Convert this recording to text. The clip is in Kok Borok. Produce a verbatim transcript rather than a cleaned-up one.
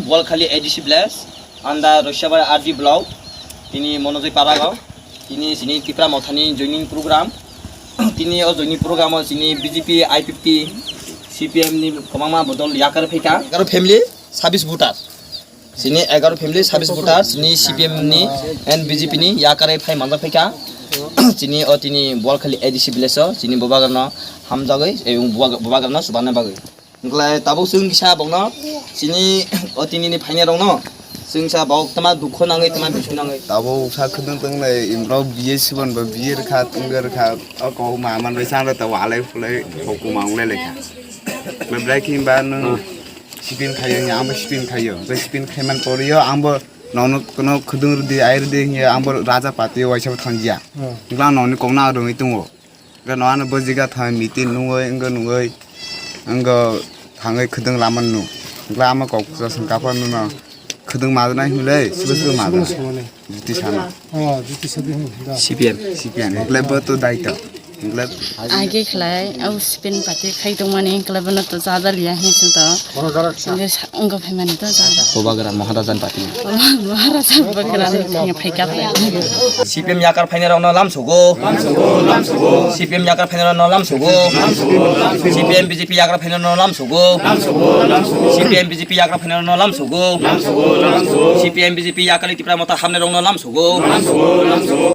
Bualkhali A D C village, under Roisabari R D block, tini Monojoi Parago, tini sini Tipra Mothani joining program, tini o joining program o sini B J P, I P F T, C P M ni kwbangma bodol yakar phaikha. Egaroh family, sabis voter. Sini egaroh family, sabis voter, sini C P M ni and B J P ni yakarwi phai manjak phaikha. Sini o tini Bualkhali A D C village o, sini bubagrano hamjagwi, ebong bubagrano chubanai bagwi. Wngkhlai tabuk chwng kisa bokno sini o tini ni phainai rokno chwng sa bok tama dukho nangwi tama bisu nangwi. Tabuk sa khwdwng tongnai imrok biye sibon ba biye rwkha tongwi rwkha o kok ma manbai sa ta walai phulai hokuma wnglai laikha. Bebrai khe ba nwng sipin khayo hwnwi ang bo sipin khayo. Bai sipin khaiman poriyo ang bo nono kono khwdwng rwdi ai rwdi hwnwi ang bo raja party o waisa bo thangya. Wngkhlai ang noni kokno rwngwi tongo. Wngkha no ano bwjwk thangwi meeting nungwi wngwi nungwi wngwi thangwi khwdwng lama nung. Wngkha ama kok kwchang kapha nungno khwdwng majanai hinwi sibo sibo majanai. Juti sana. Oh, juti sadi hin da. C P M. C P M. Wngkha bo to daito. Wngkha age khlai au spin pati khai tongmani wngkha bono to jada liya hin sung to. Wngkha phaimani to jada. Bubagra Maharajan pati. Maharaja bubagra ni thangwi phaikha. C P M yakar phainai rokno lam sugo. C P M yakar phainai rokno lam sugo. C P M B J P yakar phainai rokno lam sugo. C P M B J P yakar phainai rokno lam sugo. C P M B J P yakar ni Tipra Motha hamnai rokno lam sugo.